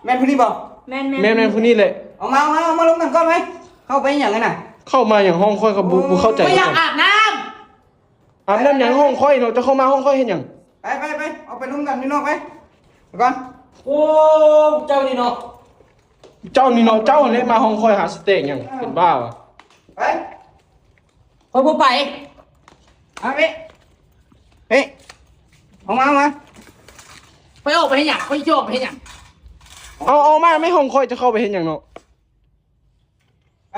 ແມ່ນຜູ້ນີ້ບໍ່? ແມ່ນໆ ແມ່ນໆ ຜູ້ນີ້ແຫຼະ. ອອກມາ ອອກມາ ອອກມາລົມກັນກ່ອນໄປ. ເຂົ້າໄປຫຍັງຫັ້ນນະ? ເຂົ້າມາຫຍັງຫ້ອງຂ້ອຍ ກໍບໍ່ ໂອ້ ບໍ່ເຂົ້າໃຈ ຂ້ອຍຢາກອາບນ້ຳ. ອາບນ້ຳຫຍັງຫ້ອງຂ້ອຍເນາະ? ເຈົ້າເຂົ້າມາຫ້ອງຂ້ອຍເຮັດຫຍັງ? ໄປ ໄປ ໄປ ອອກໄປລົມກັນຢູ່ນອກໄປ ໄປກ່ອນ. ໂອ້ ເຈົ້ານີ້ເນາະ ເຈົ້ານີ້ເນາະ ເຈົ້າຫັ້ນແຫຼະມາຫ້ອງຂ້ອຍຫາສະແຕກຫຍັງ? ເອີ ເປັນບ້າຫວາ? ໄປ ຂ້ອຍບໍ່ໄປ. ມາເວະ ເວະ ອອກມາ ອອກມາ. ຂ້ອຍອອກໄປເຮັດຫຍັງ? ຂ້ອຍຊິອອກໄປເຮັດຫຍັງ? ເອົາ ອອກມາແມ່ ຫ້ອງຂ້ອຍ ຈະເຂົ້າໄປເຮັດຫຍັງເນາະ? ໄປ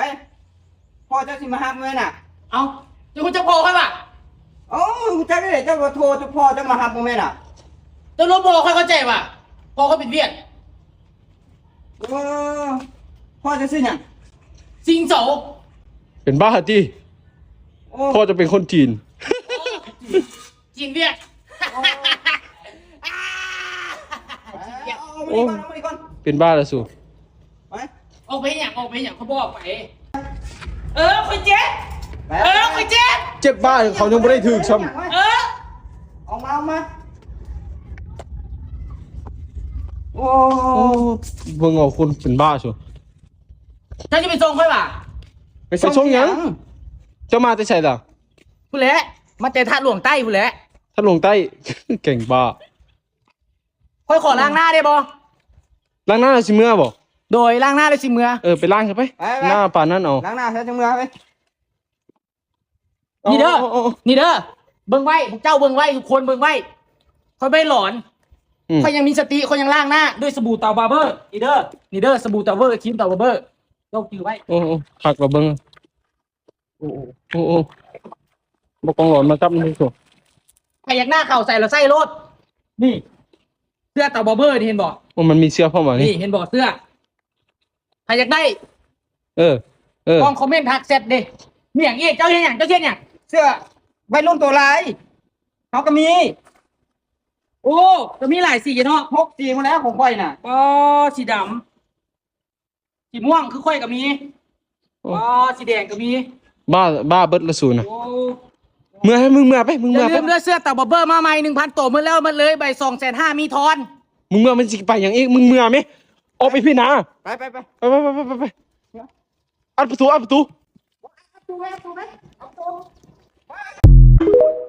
ພໍ່ເຈົ້າຊິມາຮັບແມ່ນະ. ເອົ້າ ເຈົ້າຮູ້ຈັກພໍ່ຂ້ອຍຫວາ? ເອົ້າ ຮູ້ຈັກໄດ້ ເຈົ້າກໍໂທຈາກພໍ່ເຈົ້າມາຮັບບໍ່ແມ່ນນະ? ເຈົ້າຮູ້ ພໍ່ຂ້ອຍເຂົ້າໃຈຫວາ? ພໍ່ຂ້ອຍເປັນຫວຽດ. ເອີ ພໍ່ເຈົ້າຊື່ຫຍັງ? ຊິງເຊົາ. ເປັນບ້າຕິ? ໂອ້ ພໍ່ເຈົ້າເປັນຄົນຈີນ. ໂອ້ ຈີນຫວຽດ. ໂອ້ ຈີນຫວຽດ. ເອົາມານີ້ກ່ອນ ເອົາມານີ້ກ່ອນ. ເປັນບ້າລະສູ. ໄປ ອອກໄປເຮັດຫຍັງ? ອອກໄປເຮັດຫຍັງ? ຂ້ອຍບໍ່ອອກໄປ. ເອີ ຂ້ອຍເຈັບ. ໄປ ເອີ ຂ້ອຍເຈັບ. ເຈັບບ້າ ເຂົາຍັງບໍ່ໄດ້ຖືກຊ້ຳ. ເອີ ອອກມາ ອອກມາ. ໂອ້ ໂອ້ ເບິ່ງເອົາຄົນເປັນບ້າຊັ້ວ. ເຈົ້າຊິໄປສົ່ງຂ້ອຍຫວາ? ໄປສົ່ງຫຍັງ? ເຈົ້າມາແຕ່ໃສລະ? ພຸ້ນແຫຼະ ມາແຕ່ທາດຫຼວງໃຕ້ພຸ້ນແຫຼະ. ທາດຫຼວງໃຕ້ ແກ່ງບ້າ. ຂ້ອຍຂໍລ້າງໜ້າໄດ້ບໍ່? ລ້າງໜ້າແລ້ວຊິເມືອບໍ່? ໂດຍ ລ້າງໜ້າແລ້ວຊິເມືອ. ເອີ ໄປລ້າງຊະໄປ. ໄປ ໄປ ໜ້າປານນັ້ນເອົາ. ລ້າງໜ້າຊະ ຈັ່ງເມືອໄປ. ນີ້ເດີ ໂອ້ ໂອ້ ໂອ້ ນີ້ເດີ ເບິ່ງໄວ້ ພວກເຈົ້າເບິ່ງໄວ້ ທຸກຄົນເບິ່ງໄວ້. ຂ້ອຍບໍ່ໄດ້ຫຼອນ. ອືມ ຂ້ອຍຍັງມີສະຕິ ຂ້ອຍຍັງລ້າງໜ້າດ້ວຍສະບູເຕົາບາເບີ. ນີ້ເດີ ນີ້ເດີ ສະບູເຕົາເບີ ຄຣີມເຕົາບາເບີ. ເຈົ້າຈື່ໄວ້. ໂອ້ ໂອ້ ຄັກລະເບິ່ງ. ໂອ້ ໂອ້ ໂອ້ ໂອ້ ບໍ່ຕ້ອງຫຼອນມາຈັບມັນ. ໃຜຢາກໜ້າຂາວໃສລະໃສ່ໂລດ. ນີ້ ເສື້ອເຕົາບາເບີນີ້ ເຫັນບໍ່? ໂອ້ ມັນມີເສື້ອພ້ອມຫວານີ້? ນີ້ ເຫັນບໍ່ ເສື້ອ. ໃຜຢາກໄດ້? ເອີ ເອີ ຕ້ອງຄອມເມັນທັກແຊັດເດ້. ມີຫຍັງອີກ? ເຈົ້າເຮັດຫຍັງ? ເຈົ້າເຮັດຫຍັງ? ເສື້ອໄວລຸ້ນໂຕລາຍ ເຮົາກໍມີ. ໂອ້ ກໍມີຫຼາຍສີເນາະ. ຫົກສີໝົດແລ້ວຂອງຂ້ອຍນະ. ອໍ ສີດຳ ສີມ່ວງຄືຂ້ອຍກໍມີ. ໂອ້ ອໍ ສີແດງກໍມີ. ບ້າ ບ້າເບິດລະສູນະ. ໂອ້ ເມືອໃຫ້ ມຶງເມືອໄປ ມຶງເມືອໄປ. ຢ່າລືມເດີ ເສື້ອເຕົາບາເບີມາໃໝ່ ໜຶ່ງພັນໂຕ ໝົດແລ້ວ ໝົດເລີຍ. ໃບສອງແສນຫ້າ ມີທອນ. ມຶງເມືອ ມັນຊິໄປຫຍັງອີກ? ມຶງເມືອແມ. ອອກໄປພີ້ນາ. ໄປ ໄປ ໄປ ໄປ ໄປ ໄປ ໄປ. ອັດປະຕູ ອັດປະຕູ. ອັດປະຕູໄວ້ ອັດປະຕູໄວ້ ອັດປະຕູ.